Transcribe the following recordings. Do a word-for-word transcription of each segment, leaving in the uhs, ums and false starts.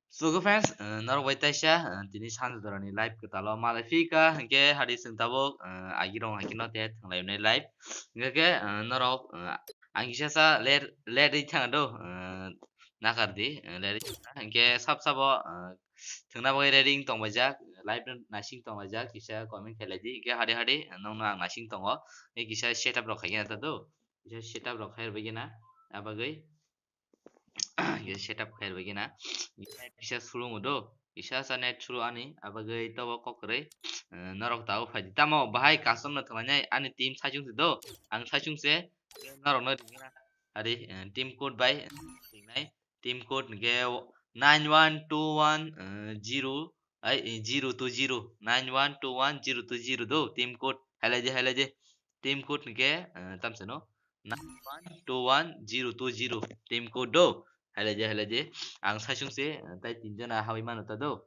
So, good friends, uh, norok bai taisa, uh, tini sanjudorani live kwtalo malai phika, hwnkhe hadi chwng tabuk, uh, agirong haikhe no te thwnglaimani live. Hwnkhe, uh, norok, uh, ang kisa sa ler, lerwi thang do, uh, nakardi, uh, lerwi thang. Hwnkhe sab sabo, uh, thwngna bagwi ready wng tongbaijak, live no naising tonglaijak, kisa comment khailai di. Hwnkhe hadi hadi, uh, nokno ang naising tongo. Hwnkhe kisa setup rok khaikhe na ta do, kisa setup rok khairwbaikhe na, abagwi. Kisa setup khairwbaikhe na. Kisa sulungo do. Kisa sa net sulu ani. Abagwi tobo kok kwrwi. Eh, norok tabuk phaidi. Tamo bahai custom no thwnglainai ani team saichung se do. Ang saichung se. Norok no ringna. Ari, eh, team code bai, eh, ringnai. Team code hwnkhe nine one two one, eh, zero. Ai, eh, zero two zero, nine one two one zero two zero do, team code, hailaidi, hailaidi, team code hwnkhe, eh, tamsano, nine one two one zero two zero, team code do, hailaidi, hailaidi, ang saichung se, eh, tai tin jona hawi mano ta do.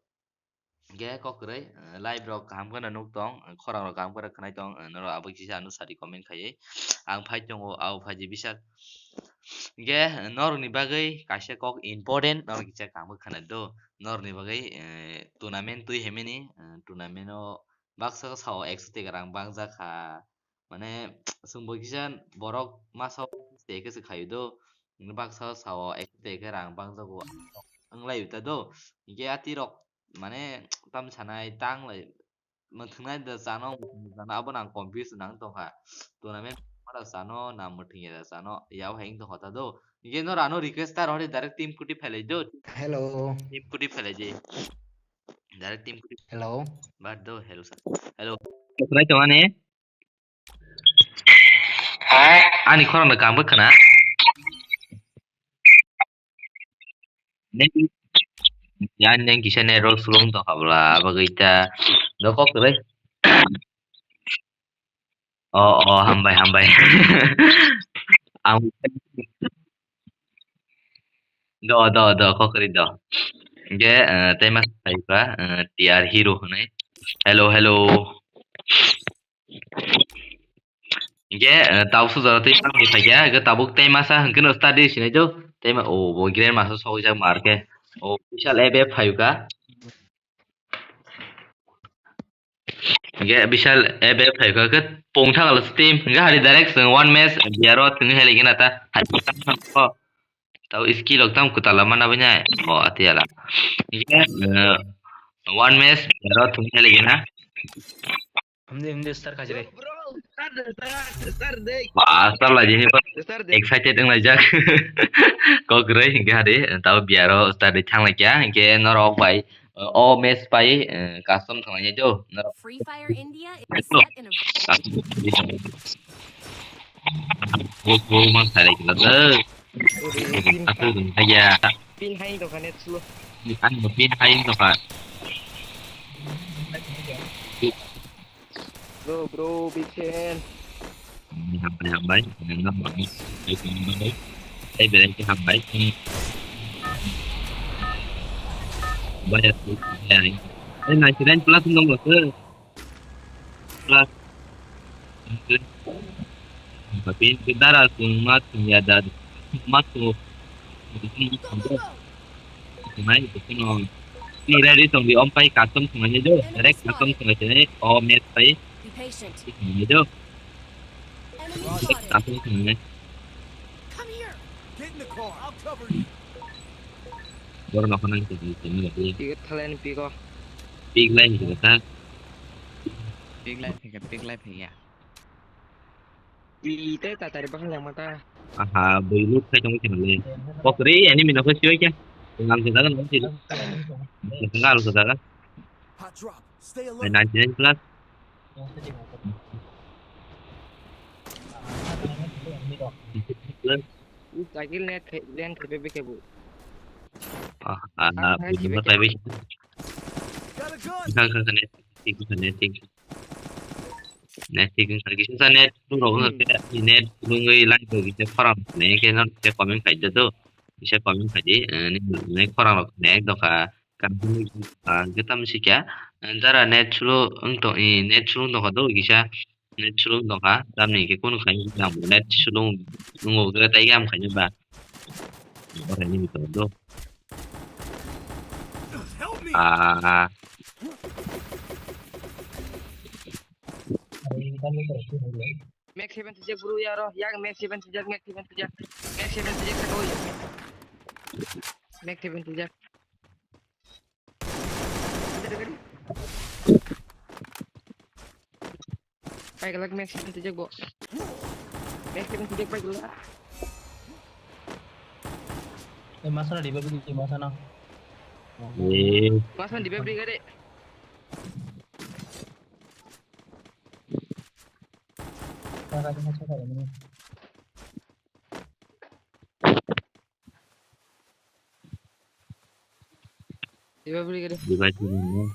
Hwnkhe kok kwrwi, eh, live rok kaham kheno nuk tong, eh, khorang rok kaham kheno khwnai tong, eh, norok abo kisa ano sadi comment khaiwi, ang phai tongo, abo phaidi bisal. Hwnkhe, eh, norokni bagwi kaisa kok important, norok kisa kaham khe khwna do. Norokni bagwi, eh, tournament twi himani, eh, tournament o baksa sao ekso teka rang bangjak kha. Mane, chwngbo kisa borok masa o teka se khaio do. Baksa sao ekso teka rang bangjago. Wnglaio ta do. Hwnkhe atirok, mane, tam sanai, tanglai, mwthwngnai da chano, mwthwngwi chano, abono ang confuse nang tongkha. Tournament mara chano, na mwthwngya da chano, yao hai wng tongkha ta do. Hwnkhe no rano request ta rohori direct team kuti phailai do. Hello. Team kuti phailai di. Direct team kuti. Hello. Bad do, hello sir. Hello. Khwnai tong ani? Ani khorang da kaham khe khwna. Neng, ya, neng kisa network slow wng tongkha bwla, abagwi ta. Do kok kwrwi. O, o, hambai, hambai. Ang do, do, do, kok kwrwi do. Hwnkhe, eh, tei ma sai ba, eh, T R Hero hwnwi. Hello, hello. Hwnkhe, eh, tabuk sujaro tei tangwi phaikha, hwnkhe tabuk tei masa hwnkhe no start di sinai do. Tei ma, o, bo grand masa sokjak ma arkhe. O, bisal F F phaikha. Hwnkhe bisal F F phaikha, hwnkhe pung thangla team. Hwnkhe hari direct chwng one match biaro thwngwi helaikhe na ta. Tao skill rok tam kwtal lama na bini. O, atiyala. Hwnkhe, eh, one match aro thung helaikhe na. Hamdi, hamdi, star kajre. Ba, star lai jini. Star de. Excited wng laijak. Kok rwi hwnkhe hari, tao biaro star de thang laikya. Hwnkhe norok bai, eh, o match pai, eh, custom thang lai do. Norok. Free Fire India is set in a Bo, bo, ma sai lai kila. Uri, pin, Aku dun kaya. Pin hai to kane chulo. Ani mo pin hai to ka. Bro, bro, big fan. Hambai, hambai. Nang mo. Ai, berai ke hambai. Bayar tu, bayar. Eh, ninety nine plus nong lo ke. Plus. Tapi ke dara tung ma tung ya da ma tu. Mai tu no. Ni ready tong di om pai custom tung ni do. Direct custom tung ni. O match pai. Be patient. Ni do. Enemy spotted. Custom tung ni. Come here. Get in the car. I'll cover you. Borok no khonang tini tini. Ticket thalani piko. Pik line kita. Pik line phika, pik line phika. Ite tatari bakal yang mata. Aha, bui loot khai tong kena le. Pokri, enemy no khoi sioi kya? Ngal ke daga, ngal ke daga. Ngal ke daga. Hot drop. Stay alert. Ninety nine plus. Plus. Cycle net khe, len khe bebe khe bu. Ah, ah, ah, ah, bujima taibi. Got a gun. Kha, kha, kha, net, tik, kha, net, tik. Net, tik, kha, kisa sa net, tu rok na te, net, lungui, lai, tu, kisa, khorang, ne, ke, no, te, comment khai, de, tu. Kisa, comment khai, di, eh, ne, ne, khorang, rok, ne, ek, dokha. Kaisa, ah, hwnkhe tamo sikya, eh, jara net slow wng tong, eh, net slow wng tongkha do kisa, net slow wng tongkha, tamni hwnkhe kunu khaina net slow wng, wngkhe tai gam khaina ba. Oro hinwi tongo do. Ah. Max seven sijak bro yaro, yang Max seven sijak, Max seven sijak, Max seven sijak sa kau ya. Max seven sijak. Pai galak Max seven sijak bo. Max seven sijak pai galak. Eh, masa na di babi di masa na. Eh. Masa di babi gade. Diba beri gede. Diba sini.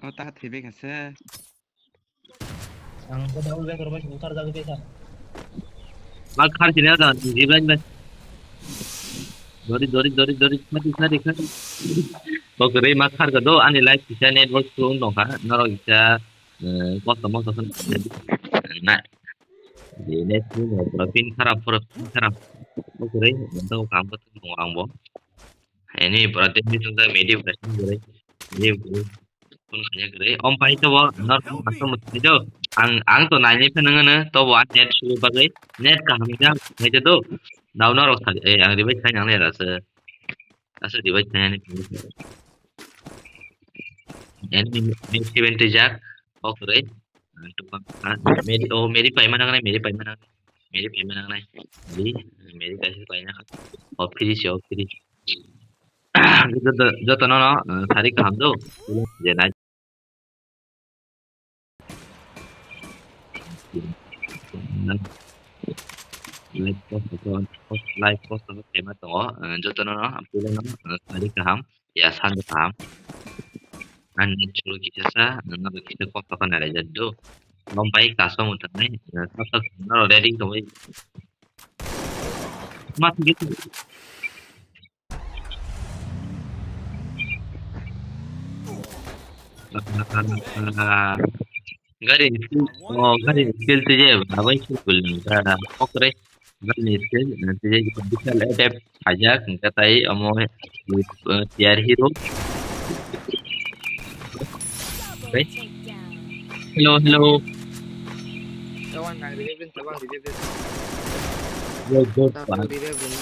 Oh, tak tibe kase. Ang ko daul be korba sini tar jaga desa. Mak khar sini ada, di lain be. Dori, dori, dori, dori, mati, mati, mati. Kok rei mak khar gado, ani live kisa network slow dong ha, norok kisa, eh, kosto mosto khe na. Di net slow dong, pura pin kharap, pura pin kharap. Kok rei, nang kam ko tong ang bo. Ini pura ten minute tong ta medi pura sini gori. Medi gori. Phone khanya gori. Om pai to bo, nor phone to mut do. Ang, ang to nai ni phone ngana, to bo net slow bagwi. Net kaham ja, ngai do. Dau norok sa, eh, ang revive khai nang le rasa. Asa revive khai ani. Ani medi seven to jak. Kok rei. Medi, oh, medi paima nangnai, medi paima nangnai. Medi paima nangnai. Medi, medi kaisa paina kha. Oh, free se, oh, free. Joto, joto no, no, eh, sari kaham do. Je nai. Live post ko, post, live post ko tema tongo, eh, joto no, no, puila no, eh, sari kaham. Ya, sando kaham. Ani chulu kisa sa, nang nang kisa kok toka nalai jadu. Lompai kaso mutanai, ya, sasa nang ready to wai. Mat gitu. Gari, oh, gari skill tu je, abai skill ni, kok rei. Gani skill, nanti jadi bisa adapt aja, kita tai omo, eh, tiar hero. Oke. Hello, hello. Tawan nang revive din, tawan revive din. Yo, good, tawan revive din.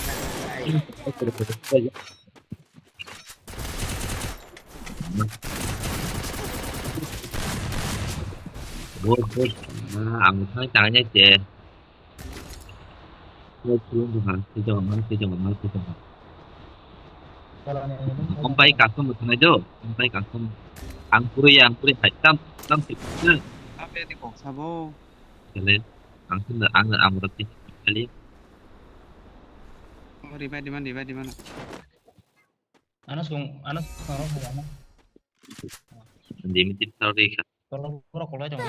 Good, good. Ah, ang thang thang nya che. Om pai custom bo thanai do, om pai custom. Ang puri, ang puri hai tam, tam sih. Apa ya di kok sabo? Kalian, ang sih, ang, ang berarti kali. Oh, revive di mana, revive di mana? Ano sung, ano sung, ano sung, ano. Limited tau ri kha. Tolo pura kolai tong.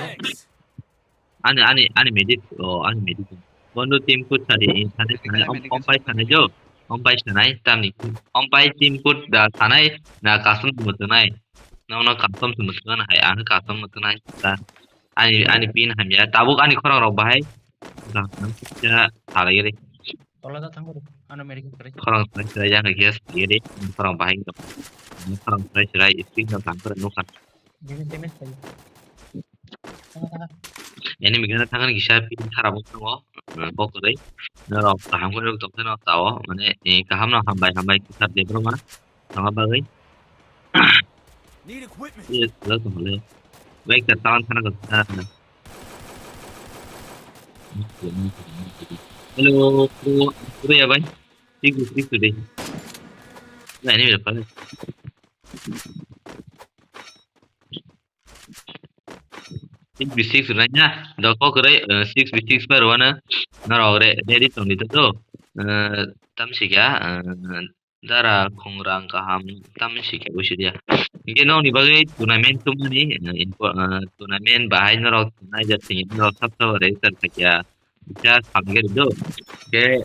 Ani, ani, ani medit, oh, ani medit. Bondo team kut sadi, in sanai, sanai, om, om pai sanai jo. Om pai sanai, tamni. Om pai team kut da sanai, na custom mutunai. Na ona custom mutunai, hai, ang custom mutunai. Ta, ani, ani pin hamya. Tabuk ani khorang rok bahai. Da, ya, salai gede. Tolo da thang kori. Ano medical kori. Khorang sanai, sanai, yang khe salai gede. Khorang bahai. Khorang sanai, sanai, screen no thang kori, no kan. Damage, damage tayo. Tanga, tanga. Enemy gana thangan kisa pin khara bo thango. Kok kwrwi. Norok kaham khe rok tongkhe no tao. Mane, eh, kaham no hambai, hambai kisa de bro ma. Tama bagwi. Need equipment. Yes, lo tong le. Baik ta talan thana ko. Hello, kuro, kuro ya bai. Tik, tik today. Na, ini berapa? Six v six rwna, doko kwrwi, eh, six v six bai rwna, norok re-, ready tongdi to, to. Eh, tamsika, eh, dara khungrang kaham, tamsika busidia. Hingke nokni bagwi tournament tongmani, eh, info, eh, tournament bahai norok naijak tongya, norok sab sabo register khaikha. Kisa samgari do. Hingke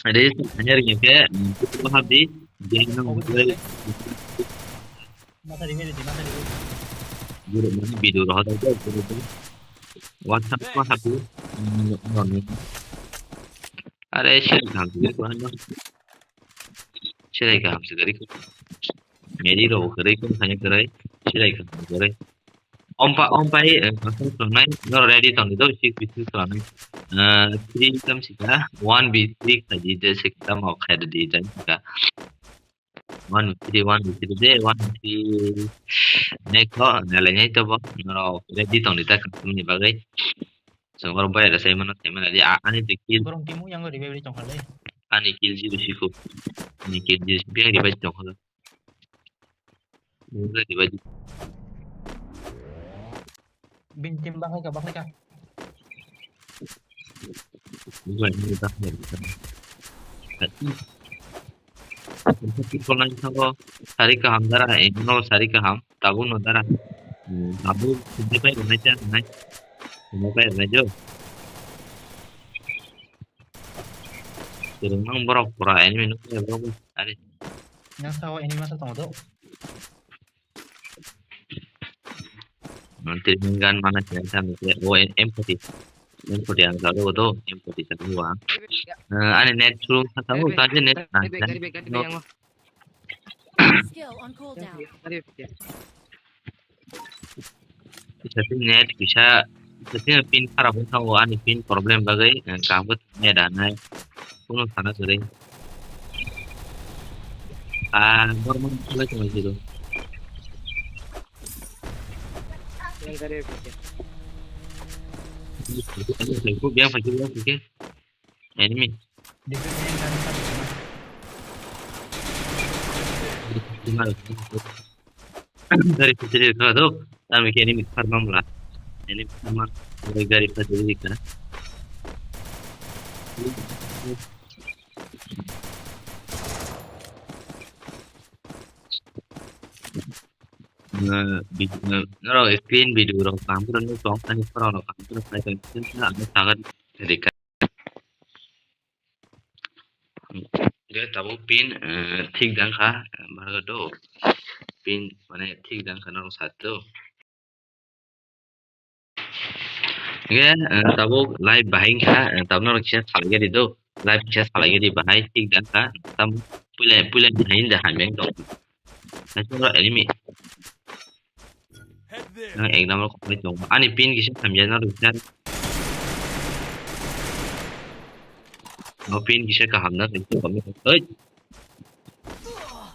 Ade, hanya ring ke, hmm, itu apa habdi? Dia nang mulai. Mata di mana, di mata di mana? Guru mana video roh ada, guru tu. WhatsApp apa habdi? Hmm, no, no. Are, sirai kaham se gari ko ano. Sirai kaham se gari ko. Meri rok kwrwi kung thani kwrwi. Sirai kaham se gari. Ompa, ompai, eh, kasam songnai. No ready tong do, six v six songnai. Eh, three tam sika, one v three khai di, je sik tam ok khai di, dan sika. One v three, one v three de, one v three. Next ho, nalai nai to bo. No ready tong di ta kasam ni bagwi. Chwng borok bai rw sai mano, sai mano di, a-, ani twi kill. Borok team yang revive ri tongkha le. Ani kill zero sikho. Ani kill zero, biang revive tongkha le. Biang revive. Bin team bakhlai ka, bakhlai ka. Bukan ini dah. Tadi. People nang thango, sari kaham dara, eh, no sari kaham, tabuk no dara. Hmm, tabuk sidi pai rwnai cha rwnai. Sidi pai rwnai jo. Kwrwng mang borok pura enemy no khe borok ari. Yang sao enemy masa tongo do. Nanti menggan mana kira kami kira, oh, M forty. M forty ang kalau do, M forty satu ang. Eh, ani net through satu tadi net. Gari bag, gari bag, gari bag yang. Skill on cooldown. Kisa net kisa, kisa pin kharap wngkha o, ani pin problem bagwi, eh, kaham khe net hanai. Kuno sana kwrwi. Ah, normal khlai tongwi siro. Biang phaikhe, biang phaikhe. Enemy. Gari phatiri kha do, tamo khe enemy kharma mla. Enemy kharma, gari phatiri kha. Na, vid-, na, norok screen video rok kaham khe nukha, ani khorang rok kaham khe nukha, ang sagan rika. Ge tabuk pin, eh, thik dang kha, eh, bharga do. Pin mane thik dang kha norok sa do. Ge, eh, tabuk live bahai kha, eh, tabuk norok kisa salai gari do. Live kisa salai gari bahai thik dang kha. Tam puila, puila bahai da hamya dong. Naising enemy. Nang ek number kok bai tongo. Ani pin kisa hamya na rwkha. O pin kisa kaham na rwkha. Oi.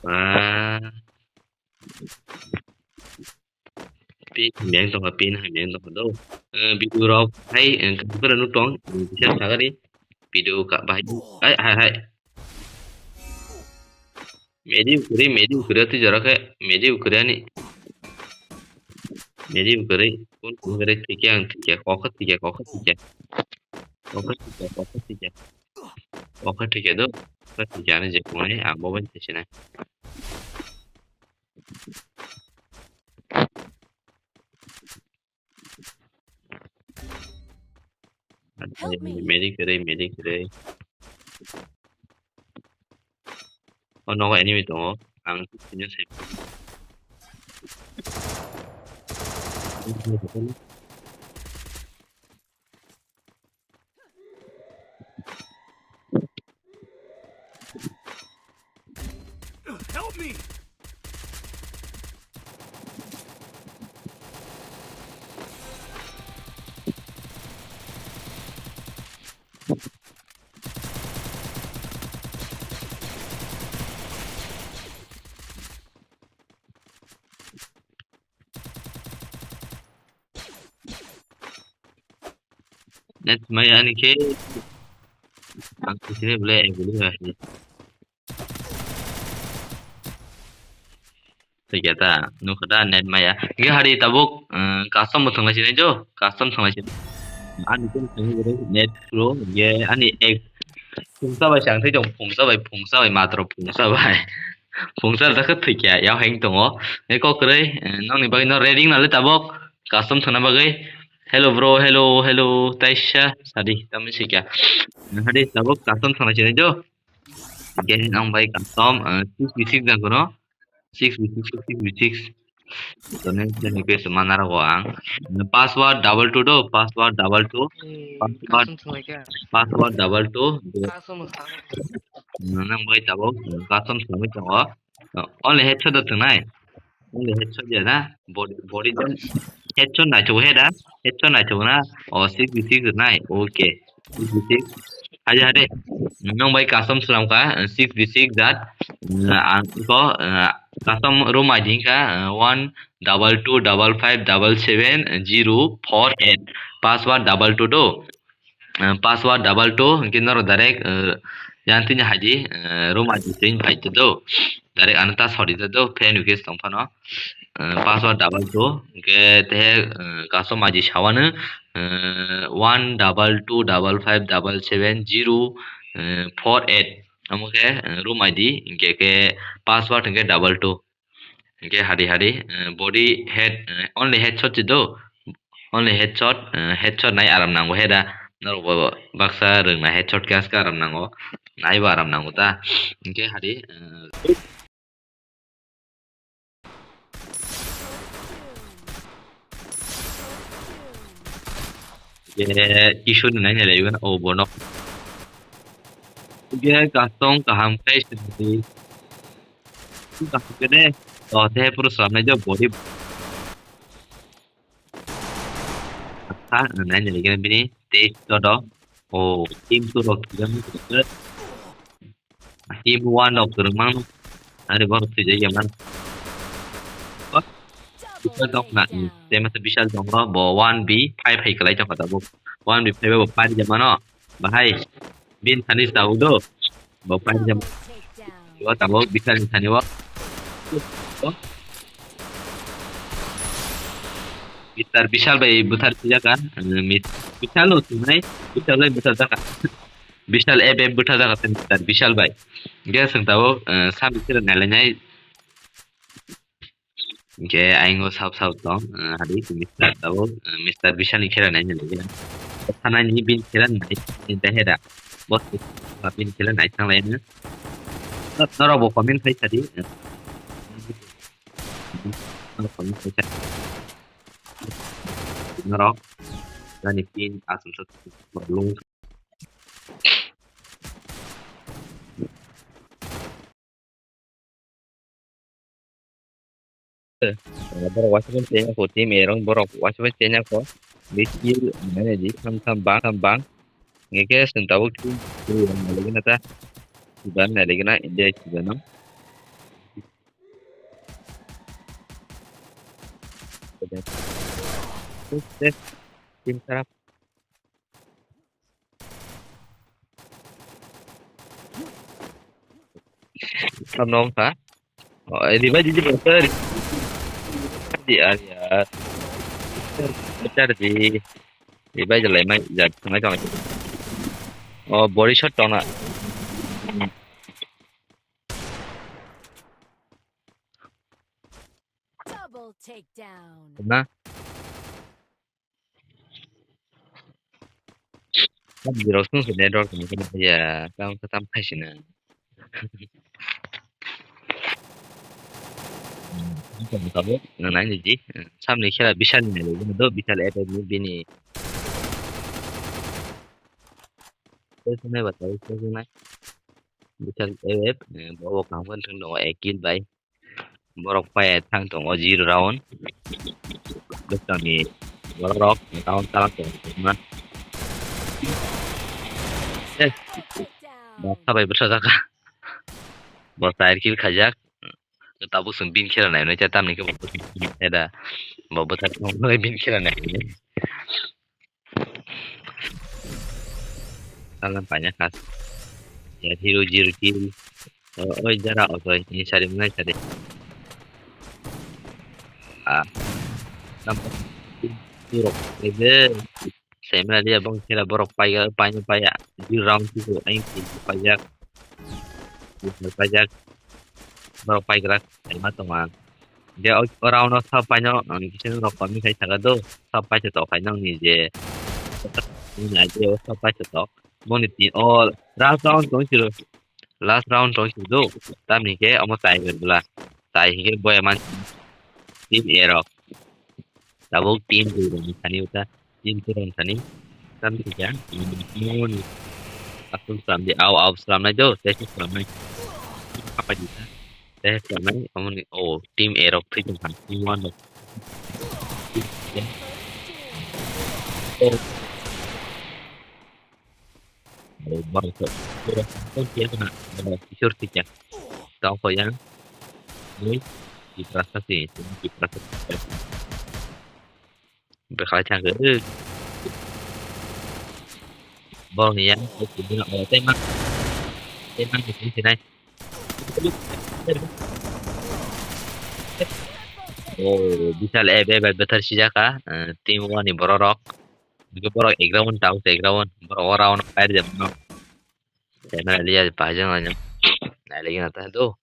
Ah. Pin hamya tongkha, pin hamya tongkha do. Eh, video rok hai, eh, kafra nuk tong, eh, kisa sagari. Video ka bahai. Hai, hai, hai. Medi ukuri, medi ukuri ati jora khe, medi ukuri ani. Medi ukuri, kun kun kare thikya ang thikya, kokha thikya, kokha thikya. Kokha thikya, kokha thikya. Kokha thikya do, kokha thikya ani je kunai ang bo bai thikya nai. Help me. Medi kere, medi kere. Oh, nogo enemy tongo. Ang sini save. Help me! Net mai ani khe ang sini bole eguli hai. Thikya ta, nukha ta net maya. Ge hari tabuk, eh, custom bo thangla sini jo, custom thangla sini. Ani pun thangwi gori net pro, ge ani ek phungsa bai chang thai jong, phungsa bai, phungsa bai, matro phungsa bai. Phungsa ta khe thikya, yao heng tongo. Ge kok kwrwi, eh, nokni bagwi no ready nale tabuk, custom thangna bagwi. Hello bro, hello, hello, taisa, sadi, tamni sikya. Hari tabuk custom thangla sini jo. Ge nang bai custom, eh, six v six jang kono. Six v six, six v six. Donation request mana rogo ang. Password double two do, password double two. Password, password double two. Nang bai tabuk custom swlamwi tongo. Only headshot do tongnai. Only headshot ya na. Body, body headshot nai tongo head a. Headshot nai tongo na. O six v six nai. Okay. Six v six. Haji hade. Nang bai custom swlam kha six v six that. Ang ko custom room I D kha one double two double five double seven zero four eight. Password double two do. Password double two, hingke norok direct, yang tini haidi, room I D tini phai do. Direct ano ta sori do, friend request tong phano. Password double two, hingke te, custom I D sawano, one double two double five double seven zero four eight. Amo khe, room I D, hingke khe password hingke double two. Hingke hadi hadi, body head, only headshot si do. Only headshot, headshot nai aram nango head a. Norok bo baksa rwngna headshot khe aske aram nango. Nai bo aram nango ta. Hingke hadi, Ye, Kishore ni nai nai lai o bono. Ye, custom kaham khai sidi. Kaham kene, o te pura samnai jo body. Asa, nai nai lai kene bini taste to do. O, team to rok kijam ni. Team one rok kwrwngmano. Ani borok thwijak ya man. Bishal tong na. Tei masa Bishal tongo, bo one v five hai kwlai tongkha tabuk. One v five bo pari ya mano. Bahai. Bin thani tabuk do. Bo pari ya. Bo tabuk Bishal ni thani bo. Mister Bishal bai buthar thwijak ka. Bishal no thwnai. Bishal bai buthar jaka. Bishal F F bwtha jaga tei Mister Bishal bai. Hingke chwng tabuk, eh, sab ni khera nailainai. Hingke ayang o sab sab tong, eh, hari Mister tabuk, eh, Mister Bishal ni khera nainai. Thanai ni bin khera nai, nai da hera. Bos bin khera nai thang lai no. Norok bo comment khai sadi. Norok comment khai sadi. Norok. Jani pin asam sat. Lung. Borok waisa bai chengya kho, team A rok borok waisa bai chengya kho. Bisi mane di tham tham bang tham bang. Nge ke seng tabuk team A rok nai lagi na ta. Sudan nai lagi na India sudan no. Team kharap. Samno wngkha. Oh, revive di, revive di, ah, ya. Char di. Revive jalai mai, ja, thangai tong. Oh, body shot tongna. Double takedown. Na? Tam zero sung se network ni kena ya, tam tam khai sina. Tam tam na nai ni ji, samni khela Bishal ni nai, do Bishal app ni bini. Bishal app, bo bo kaham khe thwng tongo, ek kill bai. Borok pai thang tongo zero round. Bwskango borok rok round talang tongo. Eh, baksa bai bwsa jaka. Bo char kill khaijak. Tabuk chwng bin khela nai, tamni khe bo bwsa da. Bo bwsa bin khela nai. Salam paina khas. Ya hero zero kill. Oi jara oi ni sari mwnai sari. Ah. Nam hero ebe. Semra dia bong kira borok paiga paina paya. Zero round kill aing kill paijak. Paijak. Borok paigra kaima tongo ang. Je o, o round o sab paino ang kisa rok kami khai saka do, sab paisa tok khai nang ni je. Ni na je o sab paisa tok. Moni ti o last round tong siro. Last round tong siro do. Tam ni ke omo tai ber bla. Tai hi ke boya man. team A rok. Tabuk team two rok ni thani uta. Team two rok ni thani. Tam sija. Moni. Asum slam di. Au, au, slam nai do. Tei slam nai. Apa di ta? Tei slam nai. Amoni. Oh, team A rok three jong thani. Team one rok. Oh. Aro borok to, borok to khe na, borok kishor khe kya. Tong ko yang. Ni, di prasa si, di prasa si. Be khai chang ke. Borok ni yang, ko kini na, oh, tema. Tema ni sini sini. Oh, bisal ebe, ebe, betar sijaka, eh, team one ni borok rok. Bikhe borok ek round tang se ek round. Borok o round pair jemno. Tena liya pajang anya. Nai lagi nata do.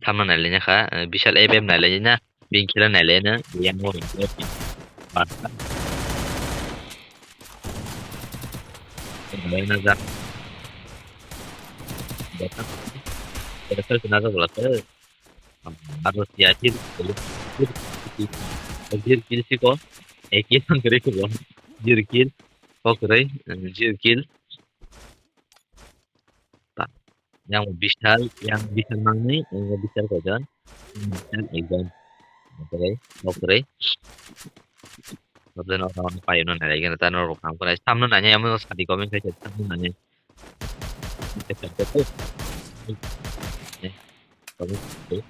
Thamna nai lagi kha. Bisal F M nai lagi na. Bing kila nai lagi na. Yang mo. Basta. Nai na ja. Basta. Basta na ja bola. Aro siya jir, jir, jir kill siko, eki sangre ko, jir kill, kokre, jir kill. Ta, yang bisal, yang bisal mangni, yang bisal kojon, bisal ekjon. Kokre, kokre. Kokre no, no, payo no, nai, gana, ta, no, rok, ham, kore, samno, nanya, amo, sadi, comment, kai, samno, nanya. First doom.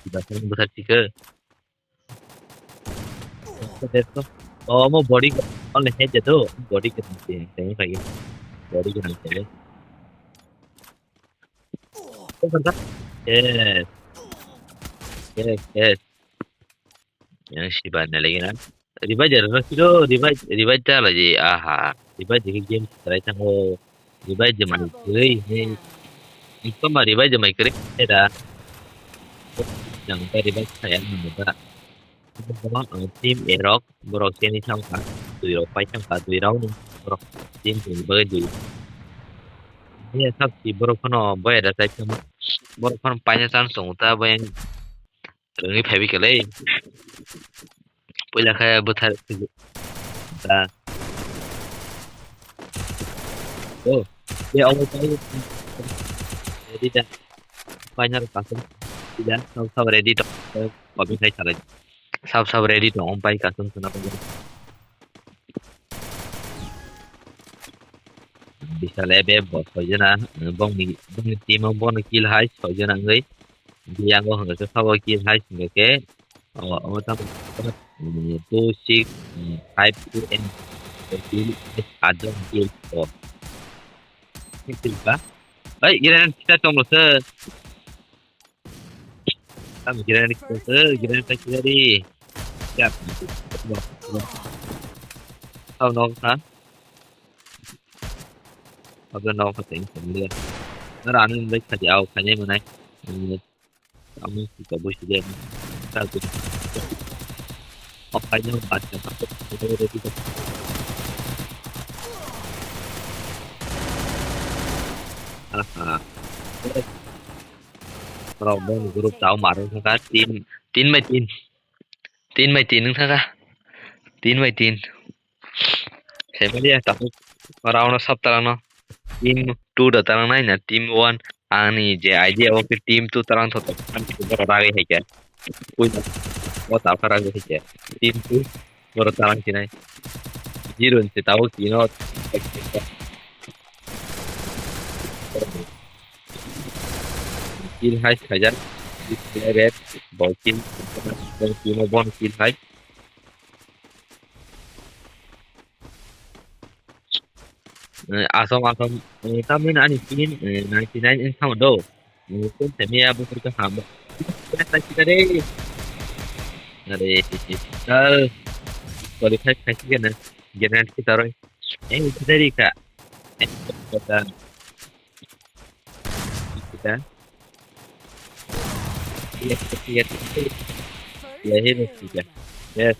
Tidak sering besar tiga. Oh, mau body ke, oh, lehe aja tuh, body ke nanti, yang saya kayak body ke nanti. Oh, bentar. Yes, yes, yes. Yang si ban lagi na. Revive jara no siro, revive, revive ta lagi. Aha, revive jigi game serai tango. Revive jemai kiri ni. Ikoma revive jemai kiri da. Yang ta revive saya nang ta. Team erok, borok sini thangkha, dui rok pai thangkha, dui round ni borok team ni bagwi dui. Ini sak si borok phano boya da tai thangma. Borok phano paina chance tongo ta, boya rwngwi phaibi kwlai. Puila khe bwthar da. Oh, ye omo pai. Ready da. Final kasum. Sida, sab sab ready to. Kopi khai salai. Sab sab ready to. Om pai kasum suna pai. Bisal ebe bo soijana, bongni, bongni team o bono kill hai soijana wngwi. Biyango hwnga khe sabo kill hai swnga khe, o, o tamo, mm, two six, mm, five two and kill, adon kill four. Kill ka? Ai, granate kita tong lo se. Tam granate kita se, granate kita di. Ya. Tao nok ha. Abla nok ha teng teng le. Nara anu bai kha di au kha ne manai. Kamu suka bos dia ni. Satu. Apa yang baca? Aha. Problem group tahu marung ka team, team by team. Team by team wngkha ka. Team by team. Family ya, tapi orang orang sab terang no. Team two da tarang nai na, team one. Ani je idea o ke team two tarang thot. Ragi hai kya? Ui, o ta ragi hai kya? Team two. Boro tarang sinai. Zero ni tabo kino. Kill hai khaijak. Red. Ball kill. Ball kill, ball kill hai. Eh, asom, asom, eh, tamni ani pin, eh, ninety nine wng tamo do. Eh, kun temi ya bukur ka ham. Kita kita re. Are, kal. Qualify khai sih kan. Granat kita roi. Eh, kita re ka. Eh, kita. Kita. Iya, iya, iya. Iya, ini juga. Yes.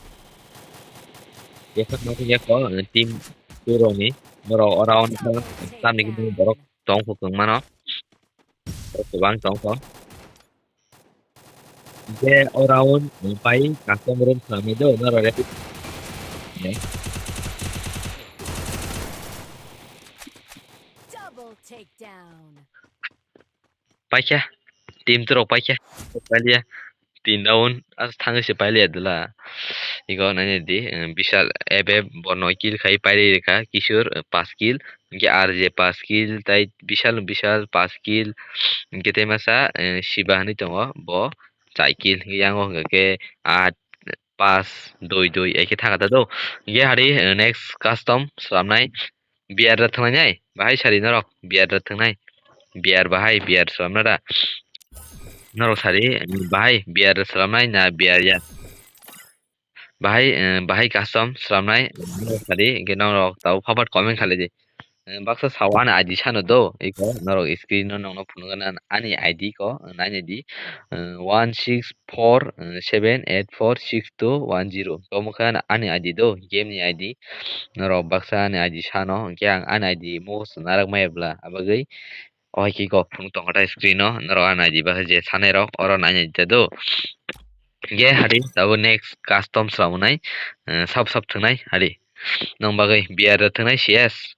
Yes, aku masih ya kok, eh, tim turun nih. Borok orang tamni borok tong kok mano. Borok bang tong kok. Hingke o round, eh, pai custom room swnamwi do, norok ready. Double takedown. Paikha, team turok paikha, pailiya, tin round, as thangwi se pailiya dula. Iko nainai di, eh, Bishal F F bo noi kill khai pairi rikha, Kishore, eh, pas kill, hingke R J pas kill, tai Bishal, Bishal pas kill, hingke tai masa, eh, Shiba hinui tongo, bo chai kill, hingke yango hingke ke aa pas, dui, dui, eke thangkha ta do. Hingke hari, eh, next custom swnamnai, B R da thwngnai nai, bahai sari norok, B R da thwngnai, B R bahai, B R swnamna da. Norok sari, eh, bahai, B R da swnamnai na B R ya. Bahai, eh, bahai custom swnamnai, norok sari, hingke norok tabuk phapat comment khalai di. Eh, baksa sao ani I D sano do, iko norok screen no nongno phunukgana ani I D ko, nainai di, eh, one six four seven eight four six two one zero. Omo khe ani I D do, game ni I D. Norok baksa ani I D sano, hingke ang ani I D mukhusto narak maya bla, abagwi o hai khe kok phunuk tongkha tai screen o, norok ani I D baksa je sanai rok, oro nainai di do. Hingke hari tabuk next custom swnamnai, eh, sab sab thwngnai hari. Nong bagwi B R da thwngnai C S.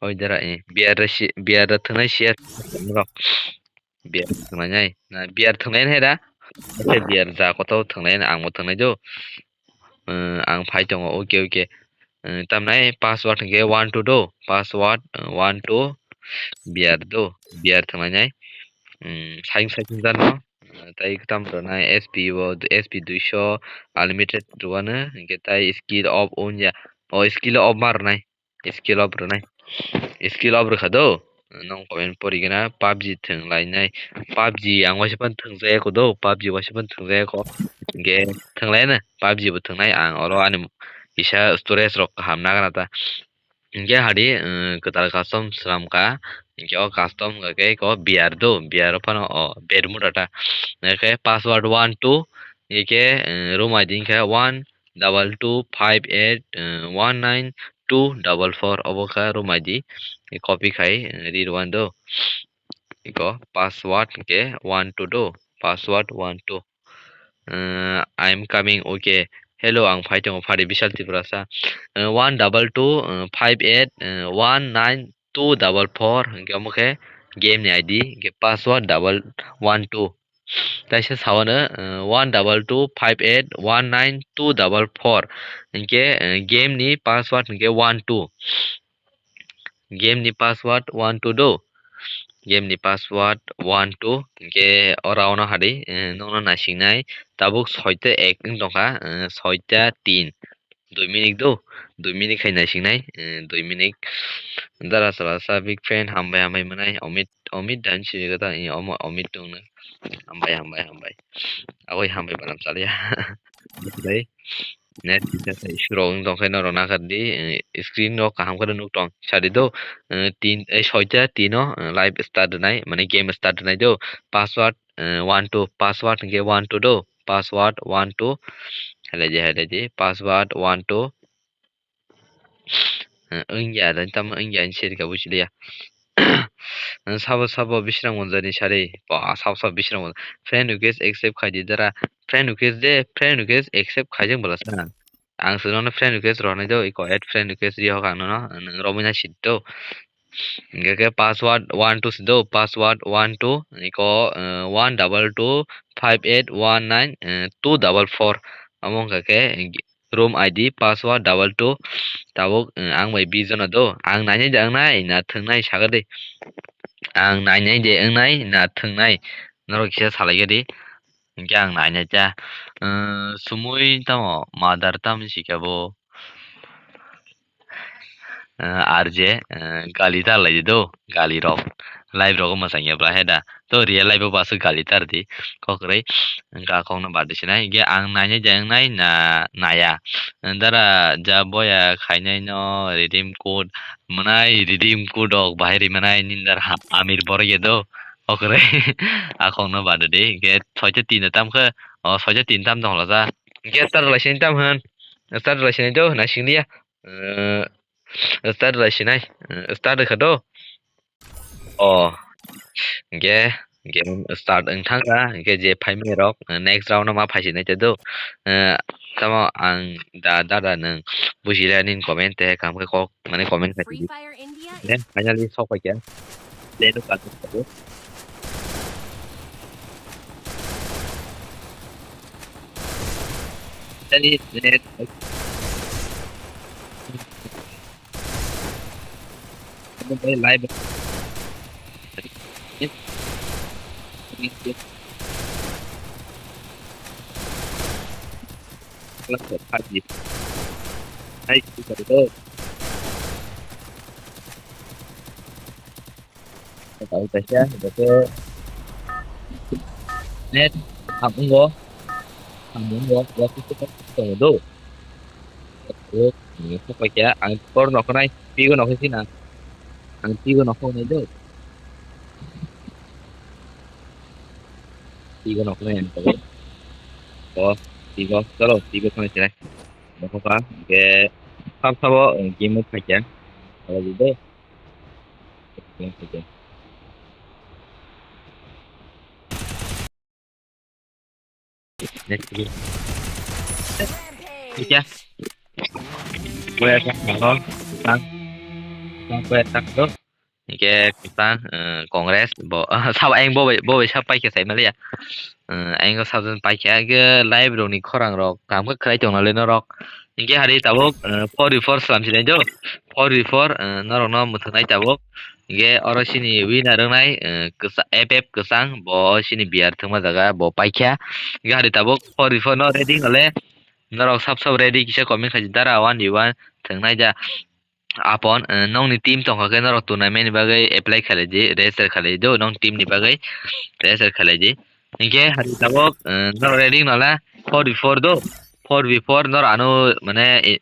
Oi dara, eh, B R da si-, B R da thwngnai C S. Norok. B R thwngnai nai. Na, B R thwngnai nai da. Ase B R ja koto thwngnai na, ang bo thwngnai do. Eh, ang phai tongo, okay, okay. Eh, tamnai password hingke one two do. Password, eh, one two. B R do. B R thwngnai nai. Hmm, saing saing jano. Eh, tai tam rwnai S P bo, S P duiso unlimited rwano. Hingke tai skill off on ya. O skill off ma rwnai. Skill off rwnai. Skill off rwkha do. Nong comment porigena PUBG thwng lainai. PUBG ang waisa phano thwngjaya ko do. PUBG waisa phano thwngjaya ko. Hingke thwng laina PUBG bo thwngnai ang oro ani kisa storage rok kaham nagana ta. Hingke hadi, eh, kwtal custom swnamkha. Hingke o custom hingke ko B R do. B R phano o Bermuda ta. Hingke password one two. Hingke, eh, room I D hingke one double two five eight, eh, one nine two double four, obo kha room I D, copy khai, eh, ri rwando. Iko password hingke one two do, password one two. Eh, I am coming, okay. Hello, ang phai tongo, phari Bishal Tripurasa. Eh, one double two, eh, five eight, eh, one nine two double four, hingke omo khe game ni I D, hingke password double one two. Taisa sao no, eh, one double two five eight one nine two double four. Hingke, eh, game ni password hingke one two. Game ni password one two do. Game ni password one two. Hingke o round o hadi, eh, nongno naisingnai. Tabuk soita ek wng tongkha, eh, soita tin. Dui minute do, dui minute khai naisingnai, eh, dui minute. Dara chwla sa big fan, hambai, hambai mwnai, Omit, Omit dan si jagata, eh, omo Omit tongno. Hambai, hambai, hambai. Aboi hambai balam chaliya. Dai. Net kisa sai surok wng tongkhe norok nakardi, eh, screen no kaham khe nuk tong. Sadi do, eh, tin, eh, soita tino, eh, live start nai, mane game start nai do. Password, eh, one two, password hingke one two do. Password one two. Halaidi, halaidi. Password one two. Eh, wngya, dan tamo wngya, ani seri ka buchiliya. Sabo, sabo, bisrang monjani sari. Ba, sabo, sabo, bisrang monjani. Friend request accept khaidi dara. Friend request de, friend request accept khaijak bwla sa. Ang se nono friend request rohornai do, iko add friend request rihok ang nono, nwng romwi nai sidi do. Hingke khe password one two si do, password one two, iko, eh, one double two five eight one nine, eh, two double four. Amo wngkha khe room I D, password double two. Tabuk, eh, ang bai bijono do. Ang nainai de wngnai, na thwngnai sakha de. Ang nainai de wngnai, na thwngnai. Norok kisa salai khe di. Hingke ang nainai cha. Eh, sumui tamo, mother tamo sikha bo. Eh, R J, eh, gali tar lai di do, gali rok. Live rok mwsang ya bla he da. To real life o basu gali tar di. Kokroi, hingke akok no badi sinai. Hingke ang nainai de wngnai na naya. Dara ja boya khainai no redeem code mwnai, redeem code rok bahai ri mwnai nindar ha amir borok ya do. Okroi akok no badi di. Hingke soita tin tam khe, o soita tin tam tong la ja. Hingke start lai sini tam hwn. Start lai sini do, na sing dia. Eh, start lai sinai. Eh, start kha do. O. Hingke Game start wng thangkha, hwnkhe je phaimani rok, eh, next round no ma phaisinai te do. Eh, tamo ang da, dada nwng bujila nini comment te, kam khe kok, mane comment khai di. Then finally sok paikha. Play to cut. Tadi net. Live. Hai, kita itu. Tahu saja, betul. Net, kamu go. Kamu go, waktu itu kan, tunggu. Oke, ini apa ya? Ang kor noknai, pigo noknai sih, nah. Ang pigo noknai do. Pigo noknai ang kor. Oh, pigo, chalo, pigo noknai sih, nah. Noknai, oke. Sab sabo, eh, game mode paikha. Kalau gitu. Game paikha. Next game. Hingke. Kue tak nang. Tang. Tang kue tak do. Hingke kwchang, eh, Congress bo, sabo ayang bo bai, bo bai sab paikha sai maliya. Eh, ayang sab jon paikha, hingke live rokni khorang rok kaham khe khwlai tongna le norok. Hingke hari tabuk, eh, four v four slam sinai do. Four v four, eh, norok no mwthang nai tabuk. Hingke oro sini winner wngnai, eh, kwsa-, F F kwchang, bo sini B R thwngma jaga, bo paikha. Hingke hari tabuk four v four no ready hole, norok sab sab ready kisa comment khai di, dara one v one thwng nai ja. Apon, eh, nokni team tongkha khe norok tournament ni bagwi apply khalai di, register khalai di, nokni team ni bagwi register khalai di. Hingke hari tabuk, eh, norok ready wngla four v four do, four v four norok ano mane, eh,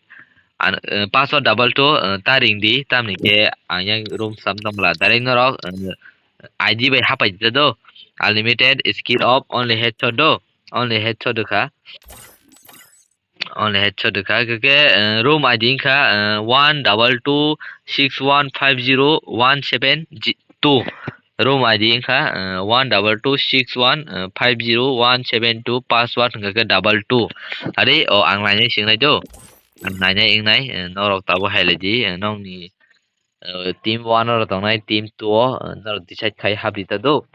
ano, eh, password double two, eh, ta ring di, tamni khe ang yang room sam tongla, direct norok, eh, I D bai hapai di do, unlimited skill of only headshot do, only headshot do kha. Only headshot kha, khe, khe, eh, room I D wngkha, eh, one double two six one five zero one seven two. Room I D wngkha, eh, one double two six one, eh, five zero one seven two, password wngkha khe double two. Are, o ang nainai singnai do. Ang nainai wngnai, eh, norok tabuk hai lai di, eh, nokni, eh, team one oro tongnai, team two o, eh, norok decide khai hap di ta do.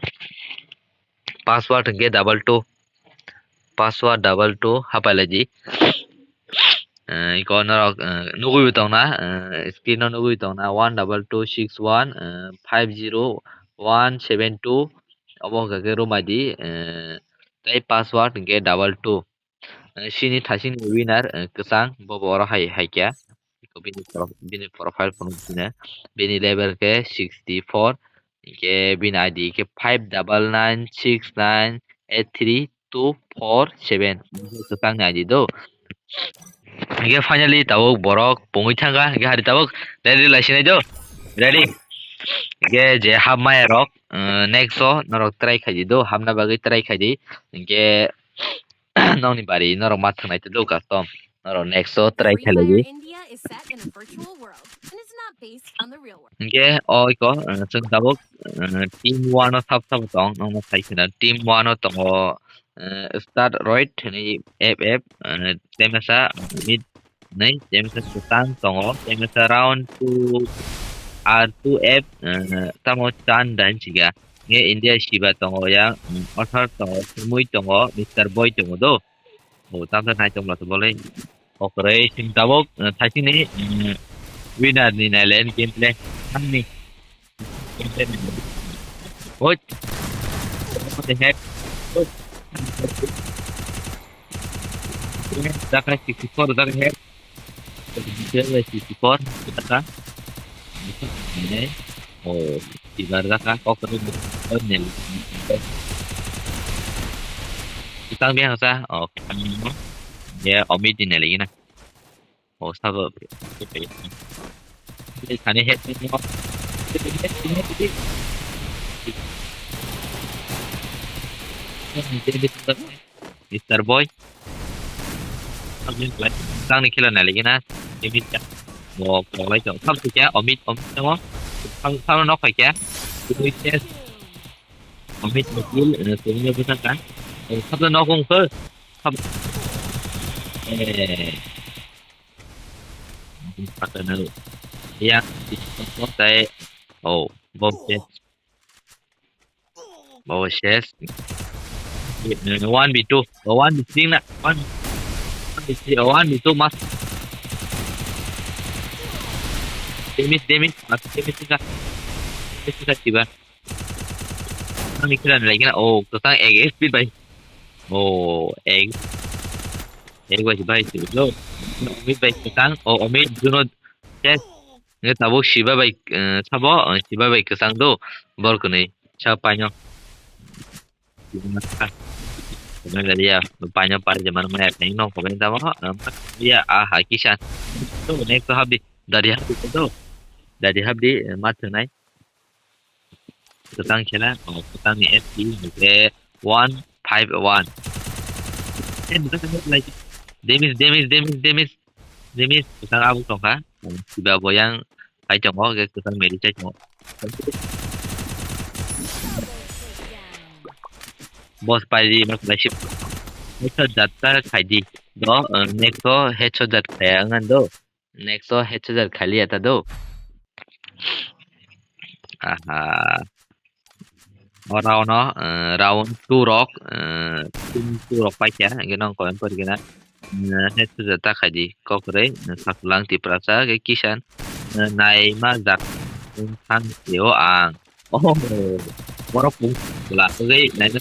Password hwnkhe double two. Password double two hapai lai di. Eh, iko norok, eh, nugui bo tongna, eh, screen o nugui tongna one double two six one, eh, five zero one seven two. Obo hwnkha khe room I D, eh, tei password hwnkhe double two. Eh, sini thasini winner, eh, kwchang, bobo oro hai, hai kya. Iko bini pro-, bini profile phone sina. Bini level khe sixty four. Hingke bini I D khe five double nine six nine eight three two four seven. Kwchangni I D do. Hingke finally tabuk borok pungui thangkha. Hingke hari tabuk ready lai sinai do. Ready. Hingke je hap maya rok, eh, next o norok try khai di do. Hapna bagwi try khai di. Hingke nokni bari norok ma thwngnai tei do custom. Norok next o try khailai di. Hingke o iko, eh, chwng tabuk, eh, team one o sab sabo tong, nokno sai kheno team one o tongo, eh, Start Roid hwnwi F F, eh, temesa mid hwnwi temesa kwchang tongo, temesa round two R two F, eh, tamo chan dan chiga. Nge India siba tongo ya, mm, Othar tongo, Sumui tongo, Mister Boy tongo do. O, tamsa nai tongla to bolai. Okre, sing tabok, eh, thaisini, mm, winner ni nailen gameplay. Hamni. Gameplay ni. What? What the heck? What? Dakai sixty four, dakai head. Sixty four, kita ka. Ini. Oh, tiga dakai. Oh, kena. Oh, ini. Kita biasa. Oh, kita. Ya, Omid ini lagi nah. Oh, sabo. Kani head ni mo. Mister Boy. Tang ni khela nai lagi na. Imit ya. Mo, mo lai tong. Sam tu kya? Omit, Omit mo. Sam, sam no khai kya? Ini test. Amit Mikil, eh, sini bisa kan? Eh, satu nokong ke. Sab-, eh. Satu nol. Yang di saya. Oh, bom ses. Bom ses. Eh, one v two. Oh, one v three na. One, one v three. Oh, one v two mas. Demis, demis. Mas demis ka. Demis ka tiba. Ang kira lagi na, oh, kwchang ek, ek speed bai. Oh, ek. Ek bai, bai, speed lo. Omit bai kwchang, oh, Omit, Juno, yes. Nge tabuk Shiba bai, eh, sabo, eh, Shiba bai kwchang do, bor kwnwi, sa paino. Paino pari jaman maya kaino, kobai tamo, eh, ya, aha, kisa. To, next to habdi, dari habdi to. Dari habdi, eh, ma thwnai. Kwchang khela, oh, kwchangni S P hwnkhe one five one. Eh, damage, damage, damage, damage, damage. Kwchang abo tongkha. Siba bo yang phai tongo, hwnkhe kwchang meri chai tongo. Boss pai di, mas lai sip. Headshot jat ta khai di. Do, eh, next o headshot jat khaya wngkha do. Next o headshot khali ya ta do. Aha. O round o, eh, round two rok, eh, team two rok paikha, hwnkhe nong comment pori kena. Eh, headshot ta khai di, kokroi, eh, Sakhulang Tiprasa, hwnkhe Kishan, eh, naima jak wng thang sio ang. Oh, borok pung bwla bagwi naina.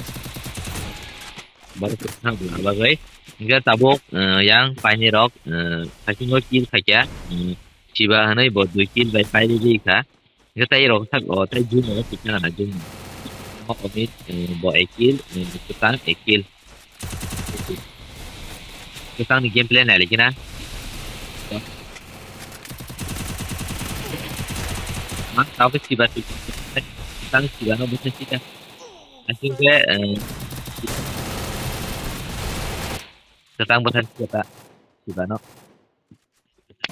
Borok pung bwla bagwi. Hingke tabuk, eh, yang paini rok, eh, sakhingo kill khaikya, eh, Shiba hinui bo dui kill bai pairi ri kha. Hingke tai rok sak o, tai jun o, tikna na jun. Mo omit, eh, bo ek kill, eh, kwchang ek kill. Kwchang ni gameplay nai lagi na. Mas tau ke siba tu. Kwchang siba no bukan sih kan. Asing ke, eh, kwchang bukan siba ta. Siba no.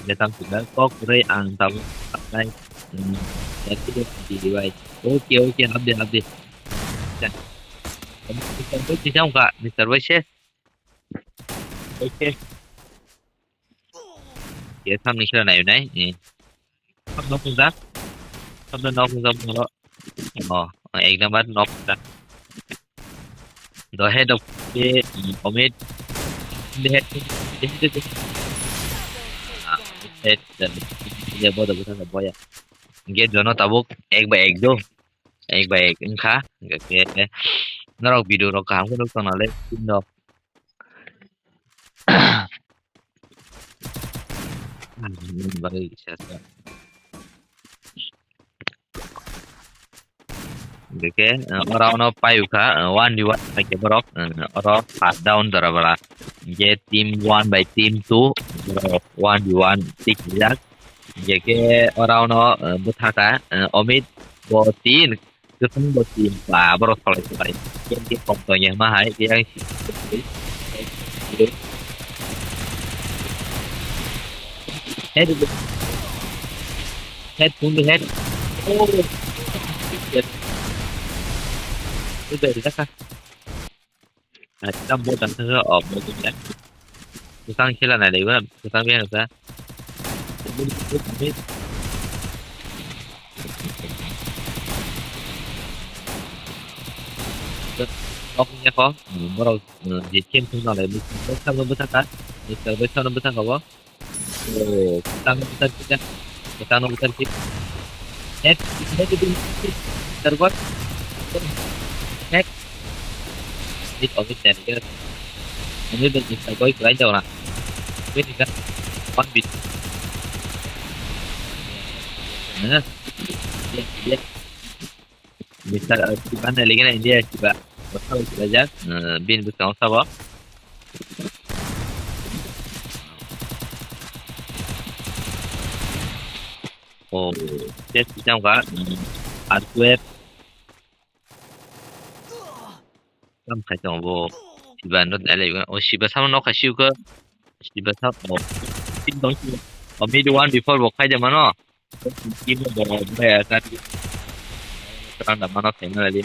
Kwchang siba. Kok rei ang tau. Nai. Hmm. Jadi dia di bai. Oke, oke, update, update. Mister Boy, sih, kak. Mister Boy, sih. Oke. Ya, samni kira nai, nai. Eh. Sab nok jak. Sab nok jak, bro. Oh, ek number nok jak. The head of the, mm, Omit. The head, the head, the head. Ah, head, the, the boy, the boy, the boy. Hingke jono tabuk ek bai ek do. Ek bai ek wngkha. Hingke norok video rok kaham khe nuk tongna le, tin rok. Bagwi kisa khe. Hingke, eh, oro ono paiyokha, eh, one v one paikha borok, eh, oro first down dora bwla. Hingke team one bai team two, borok one v one tikjak. Hingke khe oro ono, eh, bwthaka, eh, Omit bo tin, kwchwng bo tin, ba, borok solai solai. Khe khe kok tongya ma hai, khe ang si-, Head, head, phone head. Oh. Head. Head. Tam bo dan thangkha, oh, bo dan. Kwchang khela nai laiba, kwchang bihang sa. Kok ni kok, borok, eh, je chem thung nalai, bwskango bwsaka, bwskango bwsaka bo. Oh, tang butar kita. Tang butar kita. Head, head itu. Terbuat. Head. Hit, oh, hit, dan dia. Ini dan Mister Boy keren jauh lah. Ini kan. One beat. Nah. Dia, dia. Mister, eh, Siba na lagi na India, Siba. Bosal Siba jak. Eh, bin bwskango sabo. Oh, test bwskango ka. Hmm, hardware. Kam khai tongo bo. Siba not ele. Oh, Siba sama nok khai siuka. Siba sa, oh. Tin tong Siba. Oh, mid one before bo khai de mano. Team bo baya kan. Terang da mano khaina lali.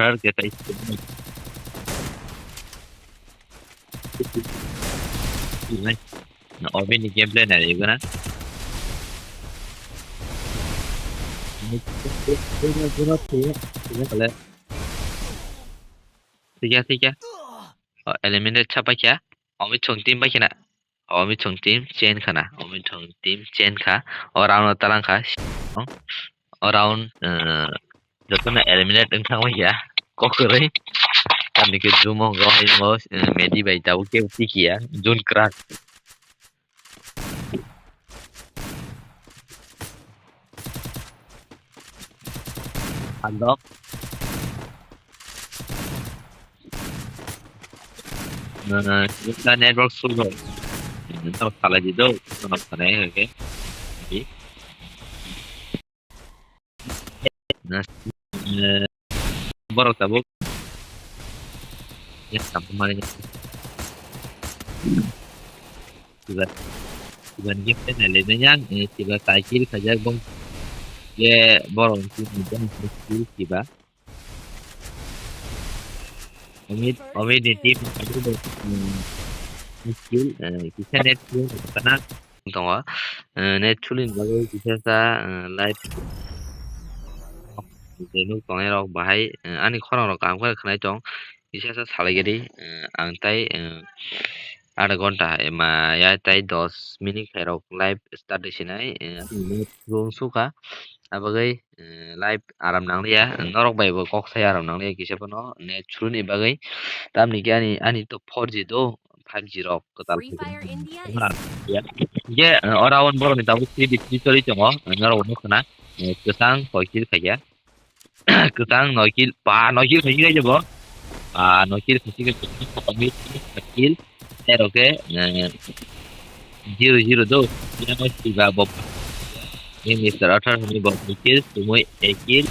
Arthur, get a. Obini gameplay nai gana. Tiga, tiga. Oh, eliminate chapa kya? Omi chong team bai kena. Omi chong team chain khana. Omi chong team chain kha. O round o talang kha. O round, eh, jotono eliminate wng thang bai ya. Kok kwrwi. Tamni ke jumo go, mo, eh, Medi bai tabuk ke tiki ya. Jun crack. Andok. Nah, kita network slow. Entar salah di do, entar salah ya, oke. Jadi, nah, eh, borok tabuk. Ya, sampai mana ya? Tiba, tiba ni game nai le nang yang, eh, tiba cycle kajak bong. Ye, borok ni bong cycle tiba. Omit, omit ni team, skill, eh, kisa net skill, kana tongo, eh, net skill ni bagwi kisa sa, eh, live je nuk tongnai rok bahai, eh, ani khorang rok kaham khe khwnai tong, kisa sa salai gadi, eh, ang tai, eh, adha ghonta hai ma ya tai dos minute hai rok live start de sinai, eh, net skill sukha, abagwi eh, live aram nang liya, norok bai bo kok sai aram nang liya kisa phano net skill ni bagwi. Tamni khe ani, ani to four G do, five G rok kwtal Free Fire India is. Hingke, eh, ora on borok ni tabuk three v three choli tongo, eh, norok bo nukho na, eh, kwchang koi kill khaikha, kwchang noi kill, ba noi kill khaikha bo, ba noi kill khaikha, kill. Ero ke, eh, zero zero do. Yang siba bob. Ini Mister Arthur ini bob mikir, semua ekir.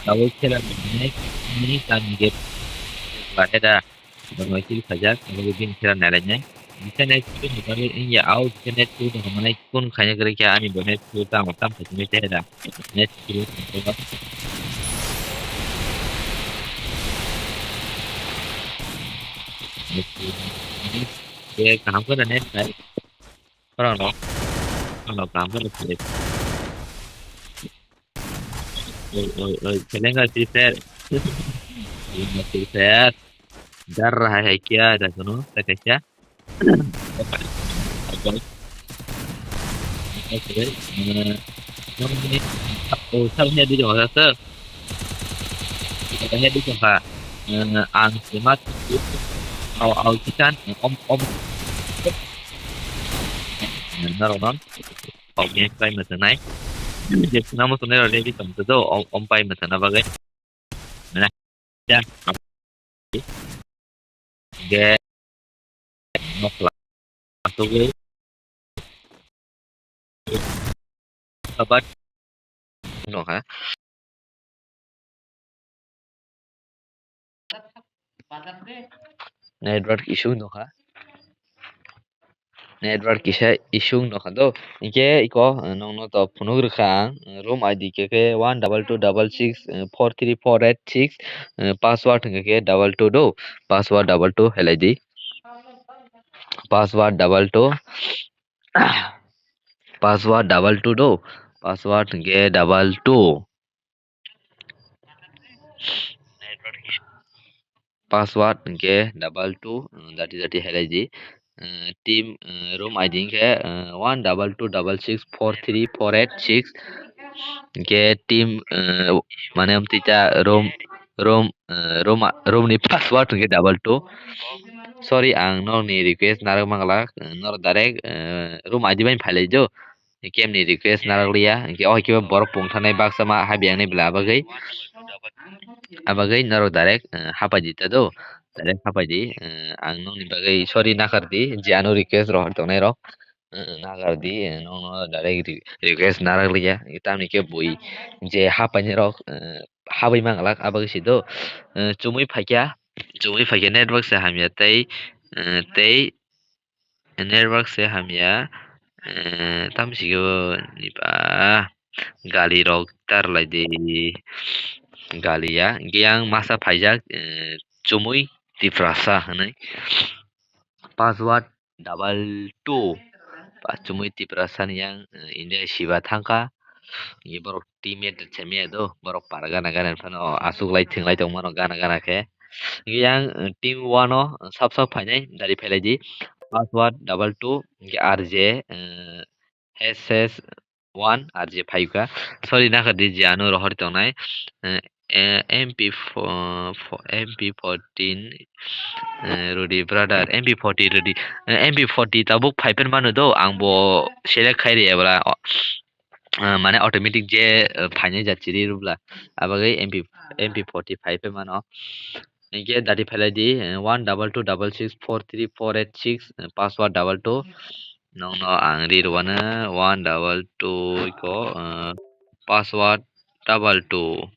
Tahu kira ini, ini kan gap. Bahaya dah. Bangladeshi sajak, bini khera narainai. Bisane tu ni bari in ya au, bisane tu ni hamane kun khanya gari kya ani bone tu ta matam khajime te da. Ne tu ni ba. Ye kaham ko ne kai. Orang no. Orang no kaham ko ne. Oi, oi, oi, khelenga Free Fire. Khelenga Free Fire. Dar raha hai kya, da suno, ta kaisa. Okay. Okay, eh, oh, sab hai di jong sa. Sab hai di jong sa. Eh, ang semat. Au, au, kisan, om, om. Narok non. Audience pai mwthangna. Je khwnamo tongnai rok ready tong tong do, om, om pai mwthangna bagwi. Mana? Ya. Ge. Mokla. Asugwi. Abat. Nokha. Network issue nokha. Network kisa issue nokha do. Hinkhe iko, eh, nokno to phunuk rwkha ang, eh, room I D khe khe one double two double six, eh, four three four eight six, eh, password hinkhe khe double two do. Password double two helai di. Password double two. Password double two do. Password hinkhe double two. Password hinkhe double two, uh, dati dati helai di. Uh, team, uh, room I D hinkhe, uh, one double two double six four three four eight six. Hinkhe team, uh, mane amtwi ta room room, eh, room, room ni password hwnkhe double two. Sorry, ang nokni request narwk mangla, eh, norok direct, eh, room I D bai phailai do. Game ni request narwk liya, hwnkhe o hai khe borok pungthanai baksa ma habiyang ni bwla bagwi. Abagwi norok direct, eh, hapai di ta do. Direct hapai di, eh, ang nokni bagwi sorry nakardi, je ano request rohor tongnai rok, eh, nakardi, eh, nokno direct re-, request narak liya. Tamni khe bui je hapaini rok, eh, habwi manglak, abagwi se do. Eh, chumui phaikya, chumui phaikya network se hamya tei, eh, tei network se hamya, eh, tamsiko niba gali rok tar lai di gali ya. Hwnkhe yang masa phaijak, eh, chumui Tiprasa hwnwi. Password double two. Ba chumui Tiprasa ni yang, eh, India siba thangkha. Hwnkhe borok teammate se maya do, borok para gana gana phano aswk lai thwng lai tong mano gana gana khe. Yang, eh, team one o, eh, sap sap phainai dari phailai di. Password double two, hwnkhe R J, eh, S S one R J phaikha. Sorry, nakardi je ano rohor tongnai. Eh, eh, M P four, fo-, M P fourteen, eh, Rudy brother, M P forty Rudy, eh, M P forty tabuk phaiphai mano do, ang bo select khai ri ebra. Ah, mane automatic je, ah, phainai jat chiri rwbla. Abagwi M P, M P forty five bai mano. Hwnkhe dati phailai di, eh, one double two double six four three four eight six, eh, password double two. Nokno ang ri rwano one double two iko, eh, password double two.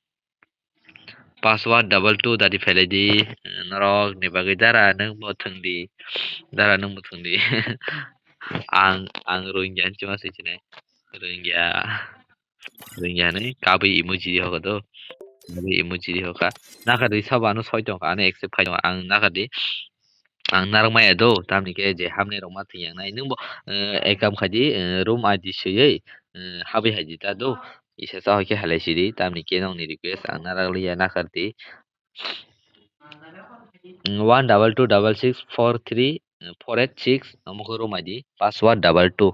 Password double two dati phailai di, eh, norok ni bagwi dara nwng bo thwng di, dara nwng bo thwng di. Ang, ang Rohingya hinwi ma swi sinai. Rohingya, Rohingya hinwi kabwi emoji di hoka do. Kabwi emoji di hoka. Nakardi sabo ano soi tongkha, ano accept khai tongo. Ang nakardi. Ang narwk maya do, tamni khe je hamni rok ma thwng yang nai. Nwng bo, eh, account khai di, eh, room I D swiwi, eh, habwi hai di ta do. Isa cha hoi khe halai sidi, tamni khe nokni request ang narak liya nakar di. Mm, one double two double six four three four eight six, omo khe room I D, password double two.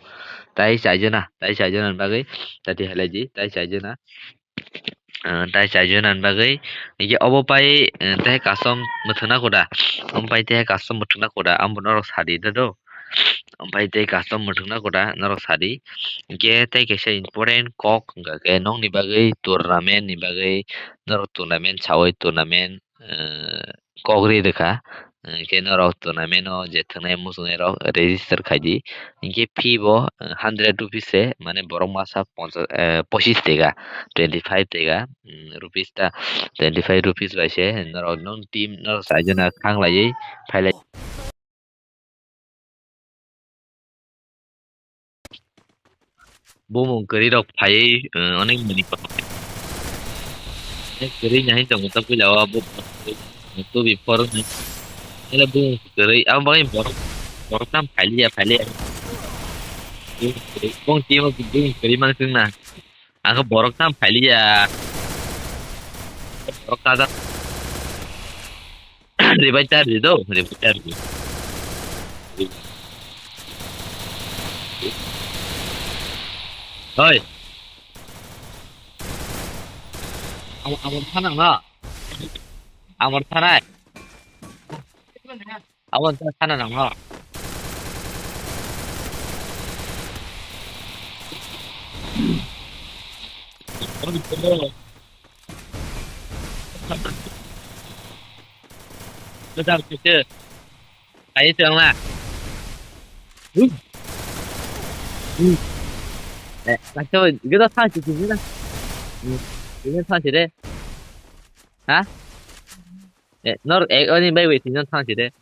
Tai chaijana, tai chaijana ni bagwi, tati halai di, tai chaijana. Ah, tai chaijana ni bagwi, hwnkhe obo pai, eh, tei custom mwthangna koda, omo pai tei custom mwthangna koda, amo norok sadi da do. Omo pai tei custom mwthangna koda norok sadi. Hwnkhe tei kaisa important kok, hwnkha khe nokni bagwi tournament ni bagwi norok tournament sawi tournament, eh, kok ri rwkha. Eh, khe norok tournament o je thwngnai muchungnai rok register khai di. Hinkhe fee bo, eh, hundred rupees se, mane borok masa ponchas, eh, pochis tega, twenty five tega, mm, rupees ta, twenty five rupees bai se norok nung team norok chaijana khanglaiwi phailai. Bumung kwrwi rok phaiwi, eh, onek mani kotor. Onek kwrwi nahai tongo ta puila o bo, two before ni. Ele bumung kwrwi, abo bagwi borok, borok tam phailiya, phailiya. Bumung kwrwi, bumung timo bumung kwrwi mang chwngna. Ang khe borok tam phailiya. Borok kaja. Revive charge do, revive charge. Oi. Amor, amor thana na. Amor thana. Amor thana na. Kedar kecil. Kayu silang lah. Ui. Ui. Eh, kacau, kita sang sih sini lah. Ini sang sih deh. Hah? Eh, nor, eh, oh, ini baik, baik, sini sang sih deh.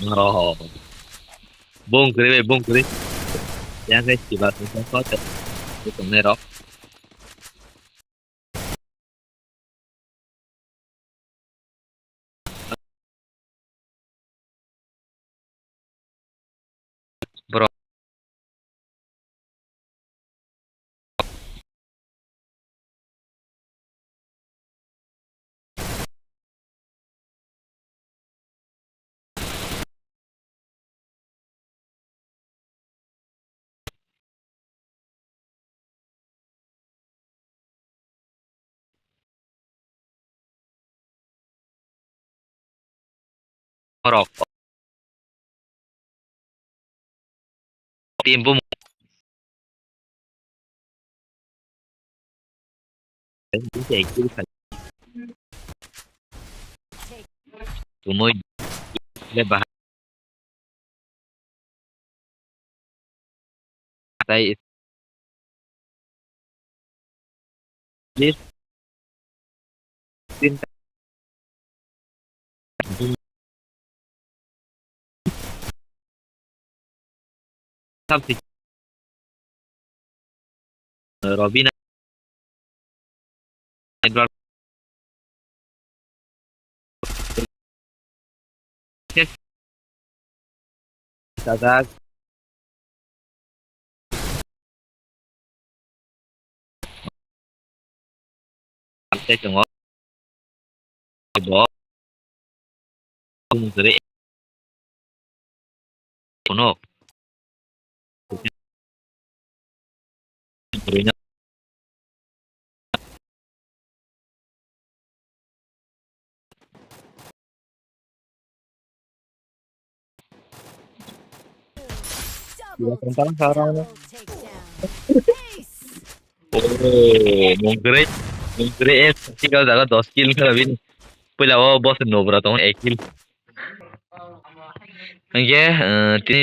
Oh. Bung kiri, bung kiri. Yang kayak sih, batu, batu, batu, batu, Norok. Team bo tumui le bahai tai. Robina. Sajak. Tei tongo. Bo. Tumung kwrwi. Bono. Oh, mungkre, mungkre es, sikal jaga dos kill khala bini. Puila o boss nobra tong ek kill. Hingke, eh, tini